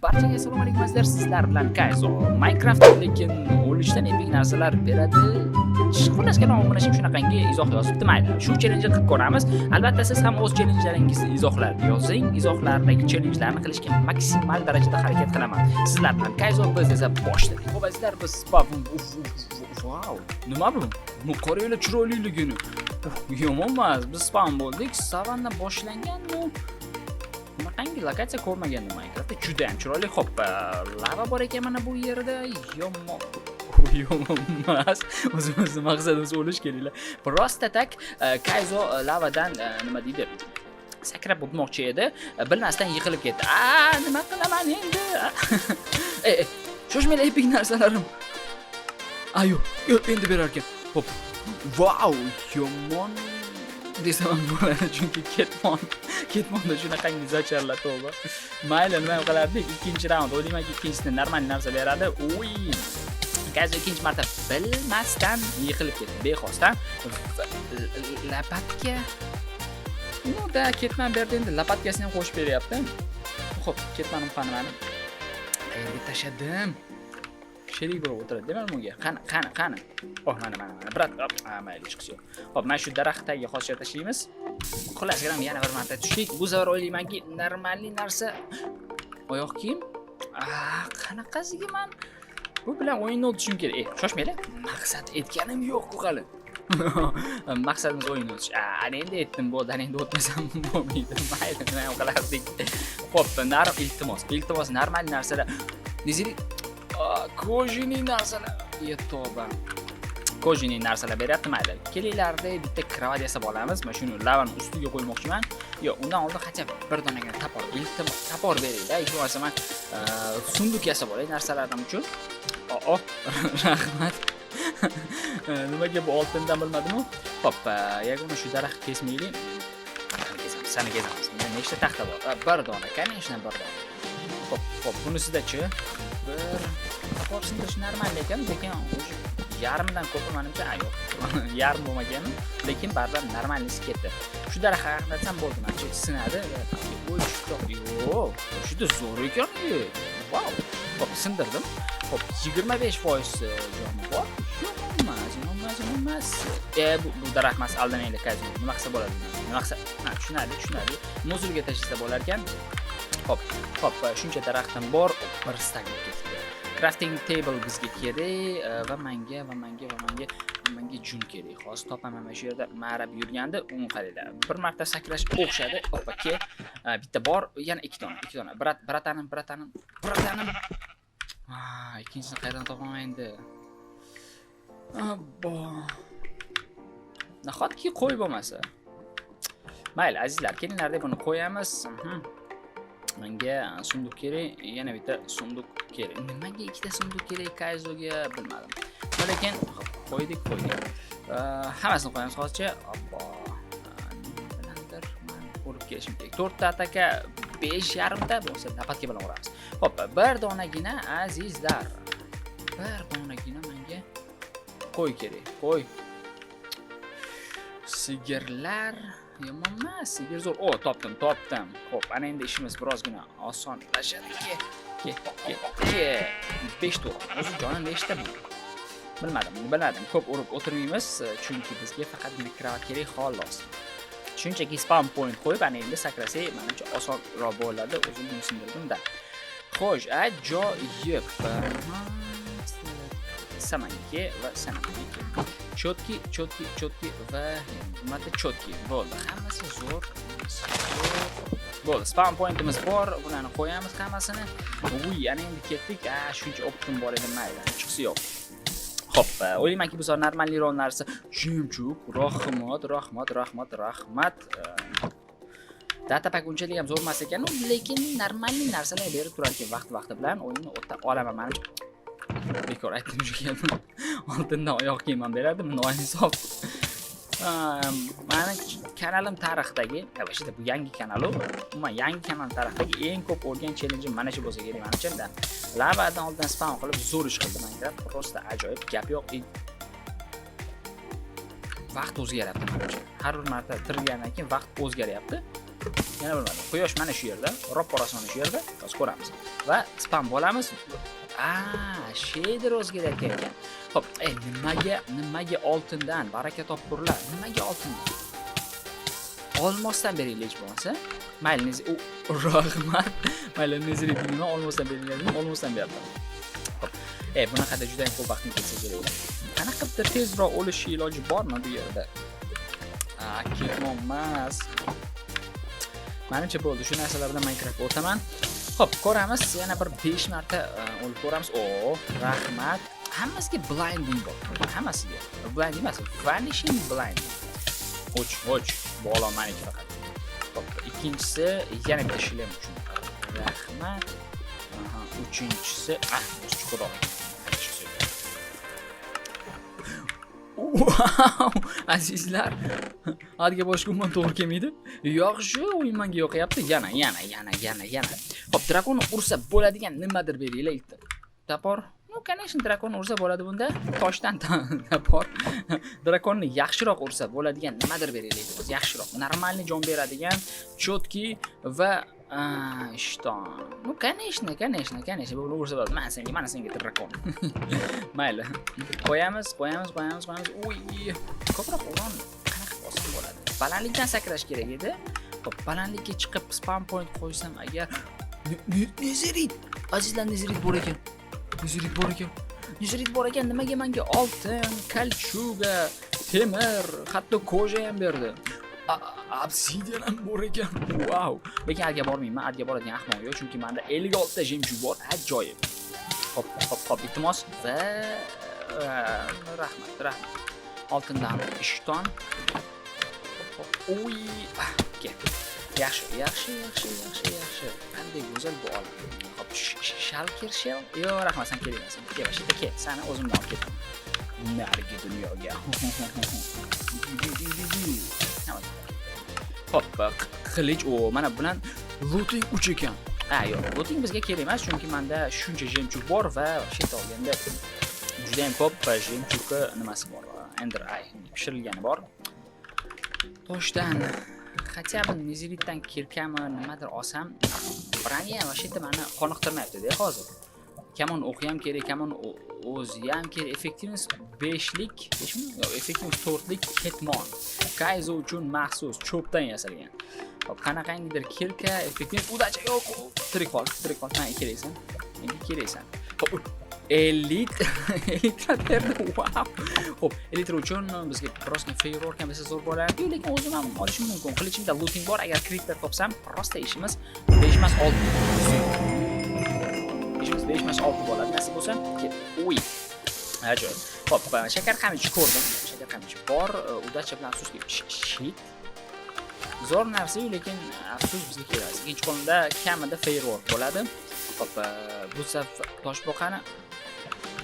Barchaga assalomu alaykum, azizlar, sizlar bilan Kayzo. Minecraft, lekin o'lishdan epic narsalar beradi. Xullas kalom, obunachim shunaqangi izoh yozibdi, mayli. Shu challenge qilib ko'ramiz. Albatta, siz ham o'z challenjlaringizni izohlarda yozing. Izohlardagi challengelarni qilishga maksimal darajada harakat qilaman. Sizlar bilan Kayzo, biz esa boshladik. Xo'p, azizlar, biz vau, nima bu? Bu qaranglar chiroyliligini. Uf, yomon emas. Biz spawn bo'ldik. Savanna boshlangan, ну, bunaqangi lokatsiya ko'rmagandim Minecraftda. Juda ham chiroyli. Xo'p, lava bor ekan mana bu yerda. Yomon. Yomon emas. O'zimizni maqsadimiz o'lish, kelinglar. Просто так Kayzo lavadan nima deydi? Sakrab o'tmoqchi edi. Bilmasdan yiqilib ketdi. A, nima qilaman endi? Ey, ey, shoshmanglar, epic narsalarim. Ayo, yo'q, endi berar ekan. Xo'p. Vau, yomon desam ham bo'ladi, chunki ketmonda shunaqangi zacharlar, tavba. Mayli, nima ham qilardik? Ikkinchi raund. O'ylaymanki, ikkinchisida normal narsa beradi. Uy. Kayzo ikkinchi marta bilmasdan yiqilib ketdi, bexosdan. Лопатка. Ну да, ketman berdi endi, лопатка sini ham qo'shib beryapti. Xo'p, ketmanim qani mani? Qayerga tashladim? Sherik bo'lib o'tiradi demak bunga. Qani, qani, qani. Oh, mana, mana, mana. Брат, hop, ha, mayli, chiqsi yo'q. Xo'p, mana shu daraxt tagiga hozircha tashlaymiz. Xullas, kalom, yana bir marta tushdik. Bu safar o'ylaymanki, нормальный narsa. Oyoq kiyim? Ah, qanaqasiga man bu bilan o'yinni o'tishim kerak. Ey, shoshmanglar. Maqsad etganim yo'q-ku hali. Maqsadimiz o'yinni o'tish. Ana endi aytdim, bo'ldi, ana endi o'tmasam bo'lmaydi. Mayli, nima ham qilardik. Xo'p, iltimos, iltimos, normal narsalar. Nezili кожаный narsalar. Ye, tavba. Кожаный narsalar beryapti, mayli. Kelinglarda bitta кровать yasab olamiz. Mana shuni lavani ustiga qo'ymoqchiman. Yo'q, undan oldin хотя бы bir donagina топор, iltimos, топор beringlar. Hech bo'lmasa man сундук yasab olay narsalarim uchun. Oh, rahmat. Nimaga bu oltindan bilmadimu. Xo'p, yagona shu daraxt kesmaylik. Sani kesamiz, sani kesamiz. Bunda nechta taxta bor? Bir dona, конечно, bir dona. Xo'p, xo'p, bunisida-chi? Bir топор sindirish normal ekan, lekin уже yarmidan ko'pi manimcha, a, yo'q. Yarim bo'lmagan, lekin baribir нормальный si ketdi. Shu daraxtga yaqinlatsam bo'ldi, manimcha sinadi va voy, yo'q, juda zo'r ekan. Vau. Xo'p, sindirdim. Xo'p, 25% jon bor. Yo'q, emas, emas, emas. E, bu daraxt emas, aldamanglar, Kayzo. Nima qilsa bo'ladi? Nima qilsa? Ha, tushunarli, tushunarli. Мусор ga tashlasa bo'lar ekan. Xo'p, xo'p, shuncha daraxtim bor, bir стак bo'lib ketdi. Crafting table bizga kerak va menga va menga va menga va menga jun kerak. Hozir topaman, mana shu yerda marab yurgandi, uni qaranglar. Bir marta sakrash o'xshadi. Oppa, ke. Bitta bor, yana ikki dona, ikki dona. Брат, брат anim, брат anim, брат anim. Ha, ikkinchisini qayerdan topaman endi? Abbo. Nahotki qo'y bo'lmasa? Mayli, azizlar, kelinglar deb buni qo'yamiz. Menga сундук kerak, yana bitta сундук kerak. Nimaga ikkita сундук kerak Kayzoga, bilmadim. Lekin hop, qo'ydik, qo'ydik. Hammasini qo'yamiz hozircha. Obbo. Nima bilandir man urib kelishim kerak. 4 ta ataka, 5 yarimta bo'lsa, лопатка bilan uramiz. Xo'p, bir donagina, azizlar. Bir donagina menga qo'y kerak. Qo'y. Sigirlar yomon emas, sigir zo'r. O, topdim, topdim. Xo'p, ana endi ishimiz birozgina osonlashadi. Ke, ke, ke, ke. 5 ta. O'zi joni nechta bu? Bilmadim, bilmadim. Ko'p urib o'tirmaymiz, chunki bizga faqatgina кровать kerak xolos. Shunchaki spawn point qo'yib, ana endi sakrasak, manimcha osonroq bo'ladi. O'zim buni sindirdim-da. Xo'sh, ajoyib. Samaniki va samaniki. Чётки, чётки, чётки va marta чётки. Bo'ldi. Hammasi zo'r. Hammasi zo'r. Bo'ldi. Spawn pointimiz bor. Bularni qo'yamiz hammasini. Uy, ana endi ketdik. A, shuncha опыт im bor edi, mayli. Chiqsi yo'q. Xo'p, o'ylaymanki, bu safar нормальный roq narsa. Жемчуг, rahmat, rahmat, rahmat, rahmat. Data pack unchalik ham zo'r emas ekan, lekin нормальный narsalar berib turar ekan vaqti-vaqti bilan. O'yinni o'ta olaman manimcha. Bekor aytdim shu gapni. Oltindan oyoq kiyim ham beradi, noinshof. Mani kanalim tarixidagi, вообще bu yangi kanal u. Umuman yangi kanal tarixidagi eng ko'p o'lgan challengeim mana shu bo'lsa kerak menimcha. Lavadan oldin spawn qilib zo'r ish qildi Minecraft. Просто ajoyib, gap yo'q. Vaqt o'zgaryapti manimcha. Har bir marta tirilgandan keyin vaqt o'zgaryapti. Yana bilmadim. Quyosh mana shu yerda, roppa rosa mana shu yerda. Hozir ko'ramiz. Va spawn bo'lamiz. A, shader o'zgarayotgan ekan. Xo'p, nimaga oltindan baraka topkurlar? Nimaga oltindan? Olmosdan beringlar hech bo'lmasa. Mayli, u rahmat. Mayli, незерит nima olmosdan beringlar dedim, olmosdan berdim. Xo'p. Bunaqada juda ham ko'p vaqtim ketsa kerak. Qanaqa qilibdir tezroq o'lish iloji bormi bu yerda? A, ketmon emas. Manimcha bo'ldi. Shu narsalardan Minecraft o'taman. Xo'p, ko'ramiz. Yana bir 5 marta o'lib ko'ramiz. O, rahmat. Hammasiga blinding bor. Hammasiga. Blinding emas, vanishing blinding. Och, och. Bu olom maniki faqat. Xo'p, ikkinchisi yana bitta шлем uchun. Rahmat. Aha, uchinchisi, ah, o'zi chuqurroq ekan. Wow, azizlar. Adga boshqa umuman to'g'ri kelmaydi. Yaxshi, o'yin menga yoqyapti. Yana, yana, yana, yana, yana. Xo'p, drakonni ursa bo'ladigan nimadir beringlar iltimos. Топор. Ну, конечно, drakonni ursa bo'ladi bunda. Toshdan топор. Drakonni yaxshiroq ursa bo'ladigan nimadir beringlar iltimos. Yaxshiroq, нормальный jon beradigan, чёткий va ishton. Ну, конечно, конечно, конечно, buni ursa bo'ladi. Mana senga, mana senga drakon. Mayli. Qo'yamiz, qo'yamiz, qo'yamiz, qo'yamiz. Uy, ko'proq uron qanaqa olsam bo'ladi? Balandlikdan sakrash kerak edi. Xo'p, balandlikka chiqib spawn point qo'ysam agar. Незерит. Azizlar, незерит bor ekan. Незерит bor ekan. Незерит bor ekan. Nimaga menga oltin, кольчуга, temir, hatto кожа ham berdi? Obsidian ham bor ekan. Wow. Lekin adga bormayman. Adga boradigan ahmoq yo'q, chunki menda 56 ta жемчуг bor. Ajoyib. Hop, hop, hop, iltimos va rahmat, rahmat. Oltindan ishton. Hop, uy, kel. Yaxshi, yaxshi, yaxshi, yaxshi, yaxshi. Qanday go'zal bu olam. Hop, shulker shell? Yo'q, rahmat, sen kerak emassan. Kel, shu yerda kel. Sani o'zimdan olib ketaman. Narigi dunyoga. Hop, qilich, o, mana bilan looting 3 ekan. Ha, yo'q, looting bizga kerak emas, chunki menda shuncha жемчуг bor va shu yerda olganda juda ham ko'p жемчуг nimasi bor. Ender Eye pishirilgani bor. Toshdan хотя бы незерит dan кирка mi nimadir olsam, броня ham вообще mani qoniqtirmayapti-da hozir. Kamon o'qi ham kerak, kamon o'zi ham kerak. Effectiveness 5lik, 5 mi? Yo'q, effectiveness 4lik ketmon. Kaizo uchun maxsus cho'pdan yasalgan. Hop, qanaqangidir кирка, effectiveness, удача yo'q, tirik qol, tirik qol, menga keraksan. Menga keraksan. Hop, элитра berdi. Wow. Xo'p, элитра uchun bizga birozgina firework ham bersa zo'r bo'lardi, lekin o'zim ham olishim mumkin. Qilichimda looting bor, agar creeper topsam, просто ishimiz 5 emas 6. Ishimiz 5 emas 6 bo'ladi. Nasib bo'lsa. Uy. Ajoyib. Xo'p, shakar qamich ko'rdim. Shakar qamich bor, удача bilan afsuski shit. Zo'r narsa-yu, lekin afsus bizga kerak emas. Ikkinchi qo'limda kamida firework bo'ladi. Xo'p, bu saf toshboqani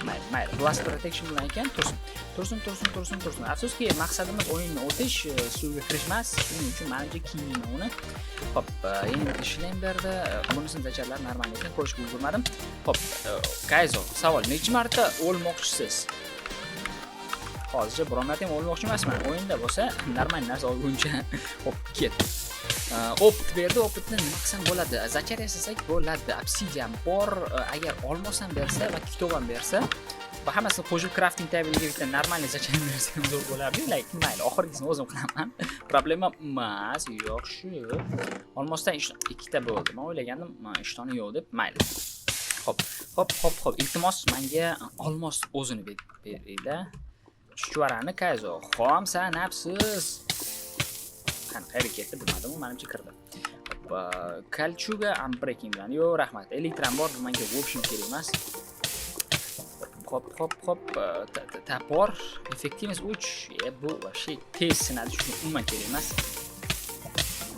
mayli, mayli. Blast protection bilan ekan, tursin. Tursin, tursin, tursin, tursin. Afsuski, maqsadimiz o'yinni o'tish, suvga kirish emas. Shuning uchun menimcha kiymayman uni. Xo'p, yana bitta шлем berdi. Bunisini зачар lar normal ekan, ko'rishga ulgurmadim. Xo'p, Kaizo, savol, necha marta o'lmoqchisiz? Hozircha biron marta ham o'lmoqchi emasman. O'yinda bo'lsa, normal narsa olguncha. Xo'p, ket. Опыт berdi, опыт ni nima qilsam bo'ladi? Зачар yasasak bo'ladi. Obsidian bor, agar olmos ham bersa va kitob ham bersa, va hammasini qo'shib crafting table'ga bitta нормальный зачар bersa ham zo'r bo'lardi. Lekin mayli, oxirgisini o'zim qilaman. Problema emas, yaxshi. Olmosdan ikkita bo'ldi. Men o'ylagandim, ishtoni yo'q deb, mayli. Xo'p, xo'p, xo'p, xo'p. Iltimos, menga olmos o'zini beringlar. Chuchvarani Kaizo, xom sanabsiz. Qani, qayerga ketdi bilmadim, u menimcha kirdi. Xo'p, кольчуга unbreaking bilan. Yo'q, rahmat. Элитра m bor, bu menga в общем kerak emas. Xo'p, xo'p, xo'p, топор, эффективность 3. Bu вообще tez sinadi, shuni umuman kerak emas.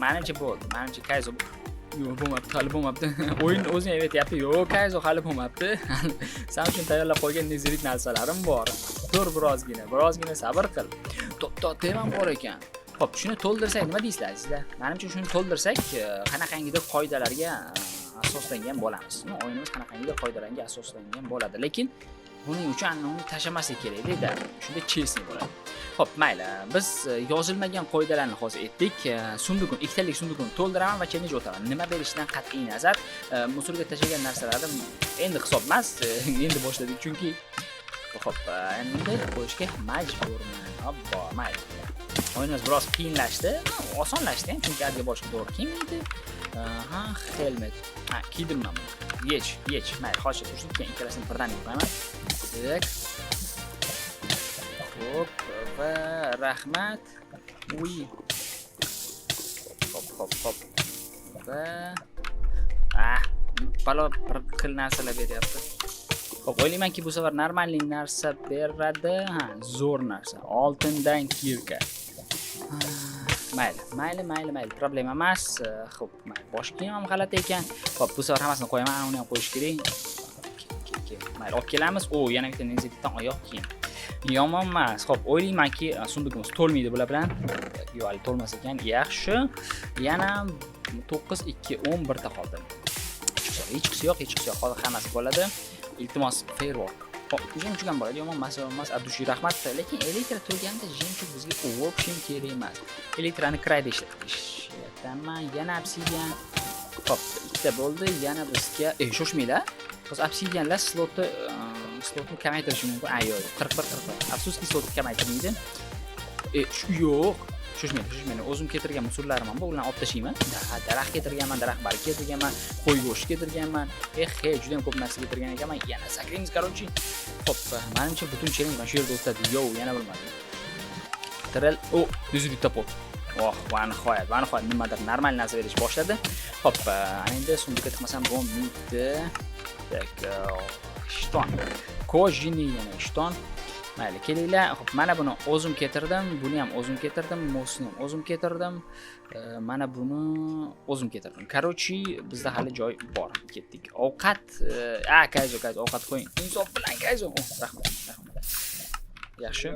Menimcha bo'ldi. Menimcha Kaizo. Yo'q, bo'lmabdi, hali bo'lmabdi. O'yin o'zi ham aytyapti, yo'q, Kaizo hali bo'lmabdi. San uchun tayyorlab qo'ygan незерит narsalarim bor. Tur birozgina, birozgina sabr qil. To'xta, ham bor ekan. Xo'p, shuni to'ldirsak nima deysizlar, azizlar? Menimcha shuni to'ldirsak, qanaqangidir qoidalarga asoslangan bo'lamiz. O'yinimiz qanaqangidir qoidalarga asoslangan bo'ladi. Lekin Buning uchun uni tashlamaslik kerak deydi. Shunda честный bo'ladi. Xo'p, mayli. Biz yozilmagan qoidalarni hozir aytdik. Сундук ni, ikkitalik сундук ni to'ldiraman va challenge o'taman. Nima berishidan qat'iy nazar, мусор ga tashlagan narsalarim endi hisob emas, endi boshladik chunki. Xo'p, endi qo'yishga majburman. Obbo, mayli. O'yinimiz biroz qiyinlashdi, osonlashdi ham, chunki adga borishga to'g'ri kelmaydi. Aha, helmet. Ha, kiydim man buni. Yech, yech. Mayli, hozir tursin, keyin ikkalasini birdaniga qo'yaman. Так. Xo'p, va rahmat. Uy. Hop, hop, hop. Va ah, balo bir xil narsalar beryapti. Xo'p, o'ylaymanki, bu safar нормальный narsa beradi. Ha, zo'r narsa. Oltindan кирка. Mayli, mayli, mayli, mayli. Problema emas. Xo'p, mayli. Bosh kiyim ham g'alati ekan. Xo'p, bu safar hammasini qo'yaman, uni ham qo'yish kerak. Ke, mayli, olib kelamiz. O, yana bitta nezitdan oyoq kiyim. Yomon emas. Xo'p, o'ylaymanki, сундук imiz to'lmaydi bular bilan. Yo'q, hali to'lmas ekan. Yaxshi. Yana 9, 2, 10 birta qoldi. Hechqisi yo'q, hechqisi yo'q. Hozir hammasi bo'ladi. Iltimos, firework. Xo'p, жемчуг ham bo'ladi, yomon emas, yomon emas. От души rahmat. Lekin элитра turganda жемчуг bizga в общем kerak emas. Элитра ni край da ishlataman. Yana obsidian. Xo'p, ikkita bo'ldi. Yana bizga, shoshmanglar. Hozir obsidianlar slotni kamaytirishi mumkin. A, yo'q, 41, 41. Afsuski, slotni kamaytirmaydi. Shu yo'q. Shoshmanglar, shoshmanglar. O'zim keltirgan мусор larim ham bor, ularni olib tashlayman. Da, daraxt keltirganman, daraxt bargi keltirganman, qo'y go'shti keltirganman. Eh, he, juda ham ko'p narsa keltirgan ekanman. Yana sakraymiz, короче. Xo'p, menimcha, butun challenge mana shu yerda o'tadi. Yo'q, yana bilmadim. Tiril, o, незерит топор. Oh, va nihoyat, va nihoyat nimadir normal narsa berish boshladi. Xo'p, ana endi сундук ka tiqmasam bo'lmaydi. Так, ishton. Кожаный yana ishton. Mayli, kelinglar. Xo'p, mana buni o'zim keltirdim, buni ham o'zim keltirdim, мост ni ham o'zim keltirdim. Mana buni o'zim keltirdim. Короче, bizda hali joy bor. Ketdik. Ovqat, a, Kayzo, Kayzo, ovqat qo'ying. Insof bilan, Kayzo. Oh, rahmat, rahmat. Yaxshi.